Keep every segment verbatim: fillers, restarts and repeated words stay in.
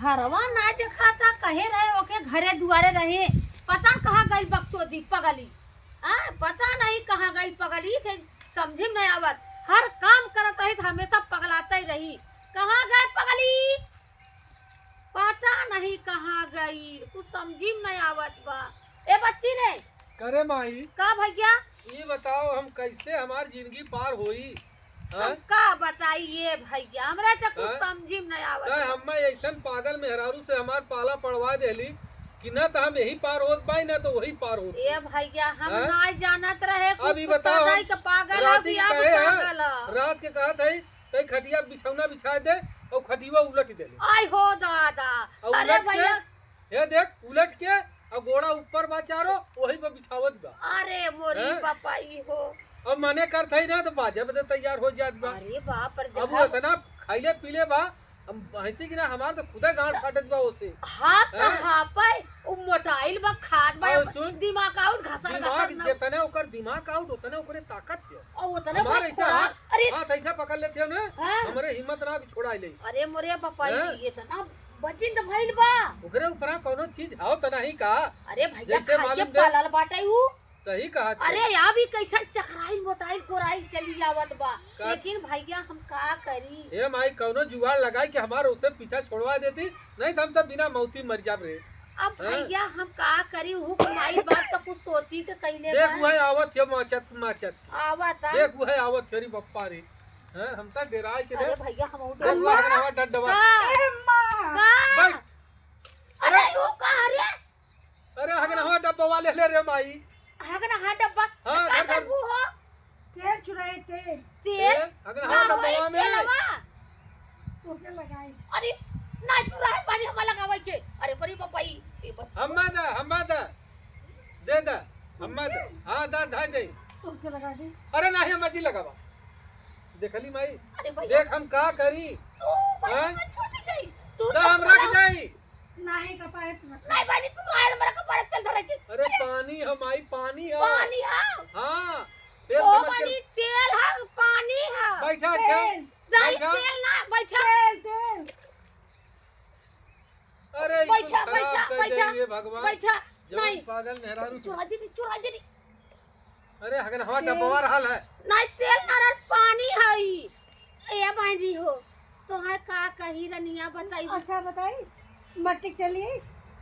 घरवा ना देखाता, कहे रहे ओके घरे दुआरे रहे, पता कहाँ गइल बकचोदी पगली। आ, पता नहीं कहाँ गइल पगली, के समझी में नहीं आवत। हर काम करत रही तो हमेशा पगलाते रही। कहाँ गए पगली? पता नहीं कहाँ गई, कुछ समझी में नहीं आवत बा। ए बच्ची रे। करे माई। का भैया? ये बताओ, हम कैसे हमार जिंदगी पार होई? हाँ? हम का बताई ये भैया, हमरा तो कुछ हाँ? समझी में नहीं आवत तै बा। हम्मा ऐसन पागल मेहरारू से हमार पाला पड़वा देली कि ना तो हम यही पार होत बाई, ना तो वही पार होत ए बाई। भैया, हम हाँ? ना जानत रहे, अब कुछ ई बताओ, सदाई हम के पागल हो राती कि के अब कहे हैं, पागल हो। रात के कहत है, तै खटिया बिछौना बिछा दे, और खटिया उलट देले। आई हो दादा। और अरे उलट के, भैया। हे देख, उलट के, और गोड़ा ऊपर बा चारो, वही पर बिछावत बा। अरे मोरी हैं? बापा, ई हो। अब मने करत है ना, तो बाजे बदे तैयार हो जात बा। अरे बाप रे, अब देखा। वो इतना खैले पीले बा, हम भैंसी की ना, हमार तो खुदे गांड फाटत बा ओसे। हाँ, तो हैं? हाँ पे, उ मोटाइल बा, खात बा, और सुन, दिमाग आउट, घसर, दिमाग घसर ना। जितने ओकर दिमाग आउट, उतने ओकरे ताकत है। और उतने हमार ओकरे ऐसा खुराक, हाथ, अरे। हाथ ऐसा पकड़ लेते हो ना, हाँ। हमरे हिम्मत ना कि छोड़ा ले। अरे मोरे बापा, हैं? ये इतना वजन तो भइल बा। ओकरे ऊपरा कौनो चीज हाव त नहीं का? अरे भैया, जैसे खाए के मालूम दे। पालल बाटे उ। सही कहा थे। अरे, या भी कैसन चकराइल, मोटाइल, कोराइल चली आवत बा। का? लेकिन भैया, हम का करी? ए माई, कौनो जुगाड़ लगाई कि हमार ओसे पीछा छोड़वा देती, नहीं तो हम तो बिना मौती मर जाब रे। अब हाँ? भैया, हम का करी? हुक माई बात तो कुछ सोची के कैले देख, बा। उहे आवत है माचत, माचत। आवत आ? देख, उहे आवत है रे बप्पा रे। हैं, हम तो डेराए के अरे रे। भैया, हम उठ देख, उहे हगनवा डड्डवा। का? ए माँ। का? बैठ। अरे, अरे, वो का रे? अरे, हगनवा डब्बवा ले ले रे माई। हगनवा डब्बा? हाँ, का धर, धर। करबू हो? तेल चुराए, तेल। तेल? ए, हगनवा का डब्बवा होई? में। तेलवा? तोके लगाई। अरे, ना चुराए पानी हमा लगावे के। अरे, बड़ी बपाई, ए बच्ची। हम्मा दा, हम्मा दा। दे दा, हम्मा दा। हाँ, दा, धाई दे। तोके लगा दी। अरे, नाही, हम्मा जी लगावा। देखली माई? अरे भैया। देख, हम का करी? तू बड़ी हाँ? मत छोटी गई। तू दा, तो हम रख बोला। जाई। नाही का पाए तू। नाही बहिनी, तू रायल मरा का पाए तेल धरे के। अरे अरे। पानी ह माई, पानी ह। पानी ह? हाँ, तेल ओ समझ के। बहिनी, तेल ह, पानी ह। बैठा, अच्छा। तेल। नाही, बैठा। तेल ना, बैठा। तेल, तेल। अरे, ई बैठा, कुल खराब बैठा, कर बैठा। देंगे भगवान। बैठा। जवन नाही। पागल मेहरारू। चुरा जी, चुरा जी। अरे, हगनवा तेल। डब्बवा रहल है। नाही, तेल ना रहल, पानी है ई। ए बहिनी हो, तोहर का कही रनिया बताई। अच्छा बताई, मट्टी के तेल ली?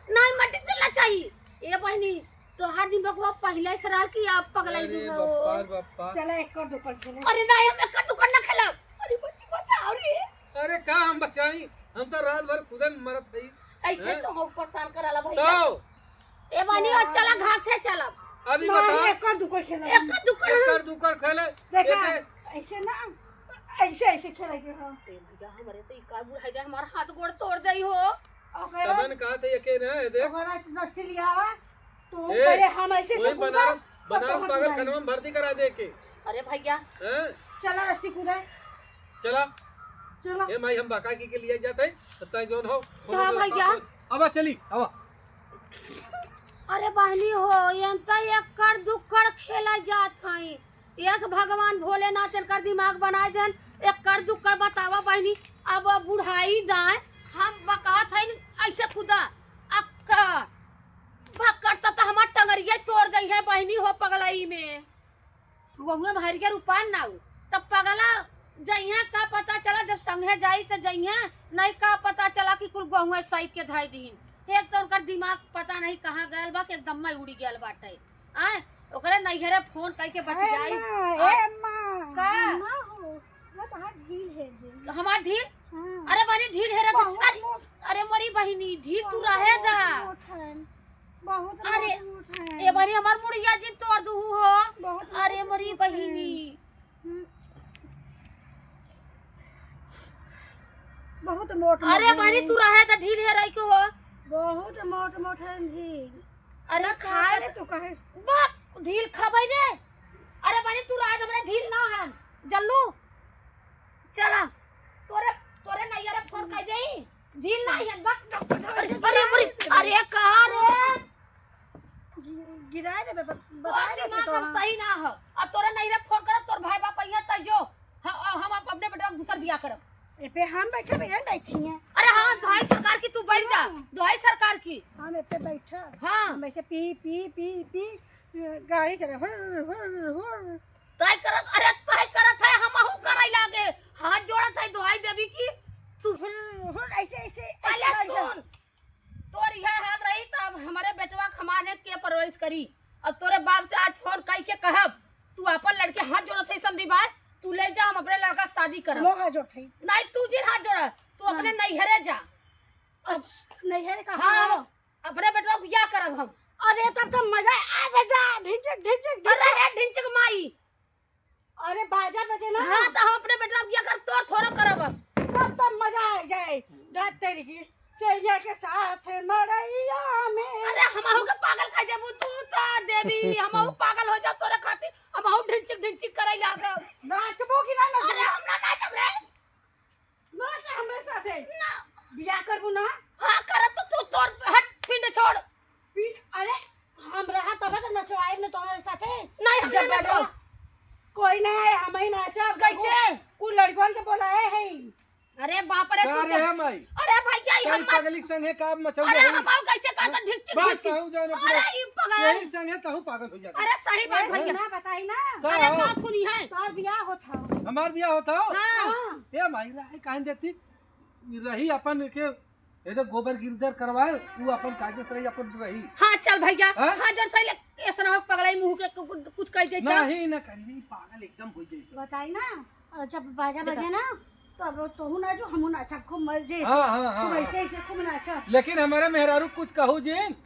नाही, मट्टी के तेल ना चाही। ए बहिनी, तोहर दिमागवा पहिले से रहल कि अब पगलाई अरे हो। बप्पा रे बप्पा। चला एक कर दो कर खेले। अरे नाही, हम एक कर दो कर ना खेलब। अरे बच्ची बचाओ रे। अरे का हम बचाई, हम तो रात भर खुदे मरत हई। ऐसे हैं? तो हम परेशान कराला भैया। तो ए बहिनी, आज चला घासे चलब। अभी ना, बताओ। एकर दुकर खेला। एकर दुकर। एकर दुकर खेले। देखा, एके ऐसे ना, ऐसे, ऐसे खेले के हो। ए भैया, हमरे तो ई का बुढ़ाई जाए, हमार हाथ गोड़ तोड़ देई हो। ओकरा तबन कहा थे एके ना, ए देख। ओकरा रस्सी लियावा, तू ए, पहले हम ऐसे वही से कूदा, बनारस, तब बनारस हम पागल कूदाई। खनवा में भर्ती करा दे के। अरे भैया। हैं? चला रस्सी कूदा। चला। चला। ए माई, हम बका के, के लिए जाते हैं, तब तक जौन हो, चला भैया। अब चली, अब। अरे बहिनी हो, एन त एक्कड़ दुक्कड़ खेला जात हई। एक भगवान भोलेनाथ एनकर दिमाग बनाए देन, एक्कड़ दुक्कड़ बतावा बहिनी। अब बुढ़ाई नाय, हम बकात हई ऐसे खुदा, अक्का, भक्कड़ त, त हमार टंगरिया तोड़ गई है बहिनी हो पगलाई में। गोहुआ में हरियर उपान ना हो, तब पगला जइहा का पता चला, जब संगे जाई त जइहा, नहीं का पता चला कि कुल गोहुआ साइड के धाई दीन। एक तो उनकर दिमाग पता नहीं कहाँ गयल बा, कि एकदम में उड़ी गयल बाटे। आय, ओकरे नैहरे फोन करके बतियाई। ए माँ, आय, ए माँ, का? अम्मा हो, वो तो हाथ ढील है जी। हमार ढील? हाँ। अरे बहिनी, ढील हेरा के, बहुत अरे, मोट। अरे मोरी बहिनी, ढील तू बहुत रहे दा। मोट है, बहुत अरे, मोट, मोट है। ए बहिनी, हमार मुड़िया जिन तोड़ दू हो। बहुत अरे मोट, मोरी मोट है। बहिनी। हम्म। बहुत मोट, अरे मोट बहिनी, है। तू रहे दा, ढील हेराई के हो। बहुत मोट, मोट है ढील। अरे ना का खाए कर-, ले तू कहे। बक, ढील खबै रे। अरे बहिनी, तू रहे दा, हमरा ढील ना है। जल्लू। चला, तोरे, तोरे नैहरे फोन कर देई। ढील नाही है, बक। अरे, अरे, अरे, अरे, कहाँ रे? गि-, गिराए देबे, ब-, तोर बताए देबे दिमाग तो हम हाँ। सही ना हो। अब तोरे नैहरे फोन करब, तोर भाई बाप अइहें तै जो। हाँ, अब हम अप-, अपने बेटवा के दूसर बियाह करब। ए पे हम बैठे, बहन बैठी हैं। अरे हाँ, भाई सरकार की तू बैठ। से बैठा। हाँ। हम ऐसे पी, पी, पी, पी, गाड़ी चला, हुर, हुर, हुर। तय करत, अरे तय करत है, हमहू करे लागे। हाथ जोड़त है दुहाई देवी की। तू हुर, हुर, ऐसे, ऐसे, ऐसे अरे गाड़ी चला। सुन, तोर इहे हाल रही, त अब हमरे बेटवा क हमारे के परवरिश करी? अब तोरे बाप से आज फोन कई के कहब, तू आपन लड़के हाथ जोड़त है समधी भाई, तू ले जा, हम अपने लड़का क शादी करब। लो हाथ जोड़त है। नहीं, तू जिन हाथ जोड़ा, तू हाँ। अपने नैहरे जा। अब नैहरे कहाँ हाँ, हो? अपने बेटवा क बियाह करब हम। अरे तब तो मजा आ जा, ढिंचक, ढिंचक, अरे ढिंचक। हे ढिंचक माई, अरे बाजा बजे ना। हाँ, तो हम अपने बेटवा क बियाह कर तोर थोड़ो करब अब। तब, तब मजा आ जाए। रात तेरी की सैया के साथ मड़ैया में। अरे हमहू के पागल कर देबू तू तो देवी, हमहू पागल हो जाब तोरे खातिर, हमहू ढिंचिक ढिंचिक करे लागब। नाचबो कि ना नाचबो? अरे हम ना नाचब रे। नाच हमरे साथे। ना। बियाह करबू ना? हाँ, करब तो तू तोर हट पिंड छोड़। पी-, अरे, हम रहा तब तो नचवाए में तुम्हारे साथे। नहीं, हम जब ना बजाओ। नचवाब। कोई नहीं आए, हम ही नाचब। कैसे? उ, उ लड़कन के बोलाए है। अरे बाप रे, का तू रे तो है माई? अरे भैया, ई कई हम पगली के संगे का मचौले अरे है? हम आऊ कैसे का तो ढिक चिक बात ढिक चिक। कहूँ जाने पूरा अरे ई पगल। यही संगे तहूँ पागल हो जाता। अरे सही बात ए, भैया। ना बताई ना। का अरे हो? का सुनी है? तोर बियाह होत हो। हमार बियाह होत हो? हाँ। हाँ। ए माई रहे काहे देती? रही अपन के, ए तो गोबर गिरदर करवाए, उ अपन कायदे से रही, अपन रही। हाँ, चल भैया। हाँ? हाँ, जन सही ले, ऐसा ना हो पगलाई मुँह के कु-, कु-, कुछ कह दे तो। नहीं, ना करी, नहीं, पागल एकदम हो जाई। बताई ना, और जब बाजा देखा। बजे ना, तो अब तोहू ना जो, हमू ना, अच्छा, खूब मजे से, हाँ, हाँ, हाँ, खूब हाँ। ऐसे, ऐसे खूब नाचा। लेकिन हमारे मेहरारू कुछ कहू जिन।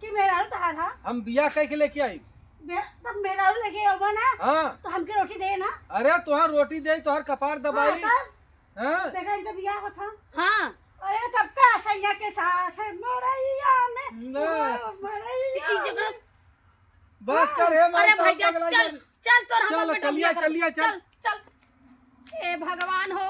कि मेहरारू तो हाल, हाँ? हम बियाह कह के लेके आई। बे-, तब मेहरारू लेके आवा ना, हाँ। तो हमके रोटी दे ना। अरे, तोहार रोटी दे, तोहार कपार दबाई। हाँ, तब? हाँ? देखा, इनका बियाह होत ह। हाँ। अरे, तब का सैया के साथ है मड़ैया में, ना। ओ, मड़ैया ई जगह में। बस कर, हे माई, अरे तब भैया, पगला चल, गया। चल, तोर हम चल, अपन चलिया, बियाह कर। चलिया, चल। चल, चल। हे भगवान हो,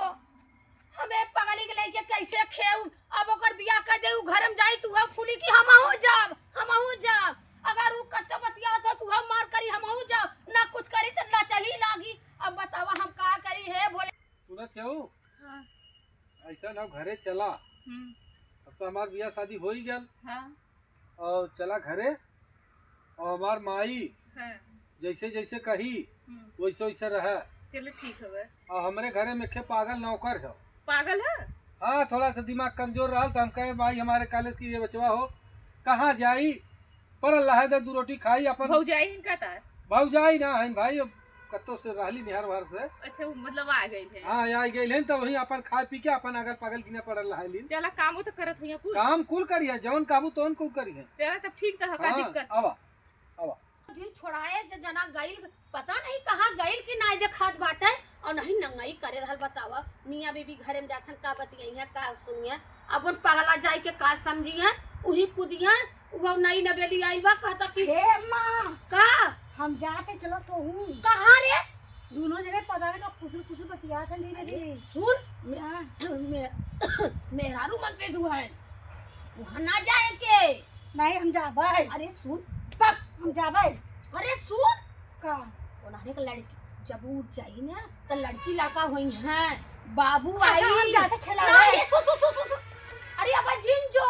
हमें पगली के लेके कैसे खेऊ? अब ओकर बियाह कर दे, उ घर में जाई, तू हम फूली की हमहू जाब, हमहू जाब। अगर उ कत्तो बतियावत हो, तू हम मार करी, हमहू जाब। ना कुछ करी त नचही लागी। अब बतावा हम का करी, हे भोले। सुनत हऊ? हाँ। ऐसा ना घरे चला। हम्म। अब तो हमार बियाह शादी हो ही गल। हाँ। और चला घरे। और हमार माई हाँ। जैसे जैसे कही हम्म। वैसे वैसे रहे। चलो ठीक हवे। और हमरे घरे में एक ठे पागल नौकर है। पागल है? हाँ, थोड़ा सा दिमाग कमजोर रहल तो हम कहे भाई हमारे कॉलेज की ये बचवा हो, कहाँ जाई? पड़ल रहे दे, दू रोटी खाई अपन। भौजाई इनका तार? भौजाई ना है भाई, अब कत्तो से रहली निहार वहार से। अच्छा, वो मतलब आ गइल है। हाँ, आ गइल है तो वही अपन खाए पी के अपन अगल पगल गिने पड़ल रहे लीन। चला, कामो तो करत होइया कुछ। काम कुल करी है, जौन कहबू तौन कुल करी है। चला, तब ठीक तो है, का हाँ, दिक्कत? आवा, आवा। जी छोड़ाए जे जना गइल, पता नहीं कहाँ गइल कि नाई देखात बाटे। और नहीं नंगई करे रहल, बतावा। मियाँ बीबी घरे में जाथन, का बतियाई है, का सुनिए, अपन पगला जाई के का समझी है, उही कूदिया, उहो नई नबेली आइल बा, कहता कि हे माँ, का? हम जाते चलो तो हूँ। कहाँ रे? दोनों जने पता नहीं का फुसुर फुसुर बतियात हैं धीरे अरे, धीरे। सुन, मे-, हाँ। मे-, मेहरारू मन से दुआ है, वहाँ ना जाए के। नहीं, हम जाबे। अरे सुन, पक, हम जाबे। अरे सुन, का? उन्हारे के लड़की जब उठ जाई ना, तो लड़की लड़का होई हैं, बाबू अच्छा, आई। हम जाते खेला नहीं, रहे। सु, सु, सु, सु, सु। अरे अब जिन जो,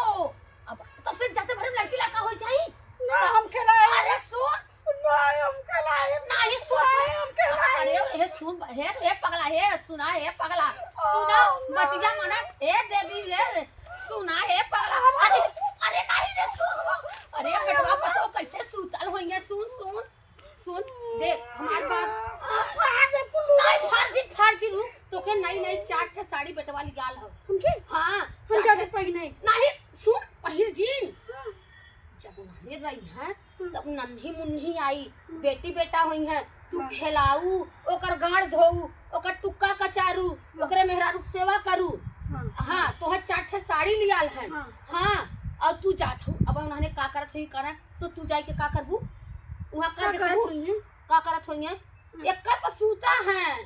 अब तब से जाते भरे में लड़की लड़का हो जाई। ना, सब हम खेलाए। अरे सुन। ना, हम खेलाए। नहीं, सुन, ना, सुन। हम खेलाए। अरे, हे सुन, हे, हे पगला, हे सुना, हे पगला। ओ, सुना, ना। बतिया माना, हे देवी, हे सुना, हे पगला। अरे, अरे नहीं रे, सुन, सुन। अरे, बेटवा, पतो कैसे सूतल होइए, सुन, सुन। सुन, देख, हमार बात। फाड़ दे, पुल्लू। नहीं, फाड़ दी, फाड़ दी, रुक। तोके नई, नई चार ठे साड़ी बेटवा लियाल हो। हमके? हाँ, हम चार जाके ठे। पहिने। नहीं, सुन, पहिर जीन। हाँ। जब उन्हें रही हैं, हम्म। तब नन्ही मुन्नी आई, हम्म। बेटी बेटा होई हैं, तू हाँ। खेलाऊ, ओकर गांड धोऊ, ओकर टुक्का कचारू, हाँ। ओकरे मेहरारू के सेवा करू। हाँ। हाँ, तोहर चार ठे साड़ी लियाल है। हाँ। हाँ, और तू जात हूँ, अब उन्होंने का करत हुई करा, तो तू जाए के का करबू? वहाँ का का करत करबू? हुई है? का करत हुई है? हाँ। एक पर सूता है।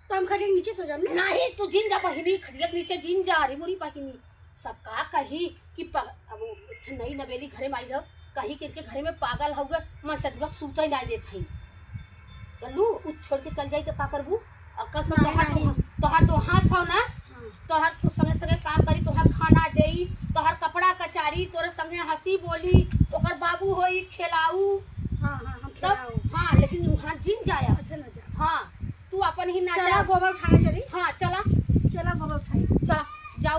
तो हम खटिया के नीचे सो जाएंगे? नहीं, तू जिन जा बहिनी, खटिया के नीचे जिन जा, अरे मोरी पाकिनी। सबका कही कि पग-, अब वो एक ठे नई नबेली घरे में आई जाओ, कही कि इनके घरे में पागल हो गए, मन से दुआ सूते ना देत हई। तो लू, उ छोड़ के चल जाई तो का करबू? अक्कल से नहीं, तोहार नहीं। तो, तोहार तो हाथ हो ना, हाँ। तोहार तो संगे संगे काम करी, तोहार खाना देई, तोहार कपड़ा कचारी, तोरे संगे हंस ती बोली, ओकर बाबू होई खेलाऊ। हाँ, हाँ, हम तब खेलाऊ। हाँ, लेकिन वहाँ जिन जाया। अच्छा, ना जा। हाँ, तू अपन ही नाचा। चला, गोबर उठाए चली। हाँ, चला। चला, गोबर उठाए। चला।